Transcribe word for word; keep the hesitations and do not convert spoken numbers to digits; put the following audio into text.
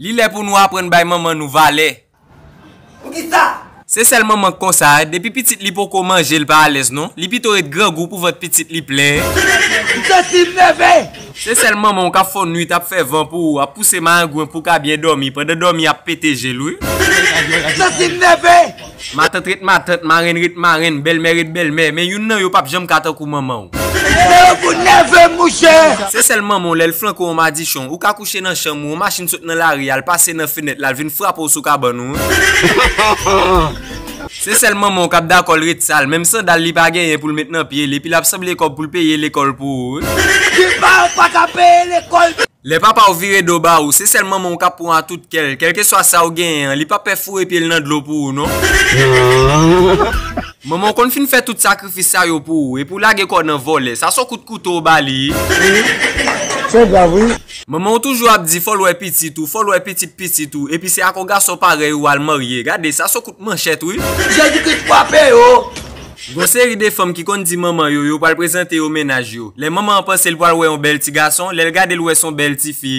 Li lè pou nou aprann bay manman nou valè. Poukisa? Se sèl manman k konsa, depi pitit li poko manje, l pa alèz non. Li pito ret grangou pou vant pitit li plen. M santi m nève! Se sèl manman w k ap fè w nwit, ap fè van pou ou, ap pouse marengwen pou w ka byen dòmi, pandan dòmi ap pete je l, wi. M santi m nève! Matant ret matant, marenn ret marenn, bèlmè ret bèlmè, men youn nan yo p ap janm ka tankou manman w. Nève pou nève, mouche! Se sèl manman w, lè l flanke w yon madichon, ou ka kouche nan chanm ou, yon machin sot nan lari a, l pase nan fenèt la, l vin frape w sou kabann ou. Se sèl manman w k ap dakò l ret sal, menm sandal li pa genyen pou l met nan pye l, epi l ap sanble kòb pou l peye lekòl pou ou. Li pa, pa ka peye lekòl. Lè papa w vire do ba ou, se sèl manman w k ap pran w a tout kè l, kèlkeswa sa w genyen an, li p ap pè foure pye l nan dlo pou ou non. Manman w konn fin fè tout sakrifis sa yo pou ou, epi w lage kò w nan vòlè, sa s on kout kouto w ba li. Se grav, wi. Manman w toujou ap di fò l wè pitit ou, fò l wè pitit pitit ou, epi se ak yon gason parèy ou al marye. Gade, sa s on kout manchèt, wi. Jezikri frape yo. Gon seri de fanm ki konn di manman yo, yo pral prezante yo mennaj yo. Lè manman an panse l pral wè yon bèl ti gason, lè l gade l wè s on bèl ti fi.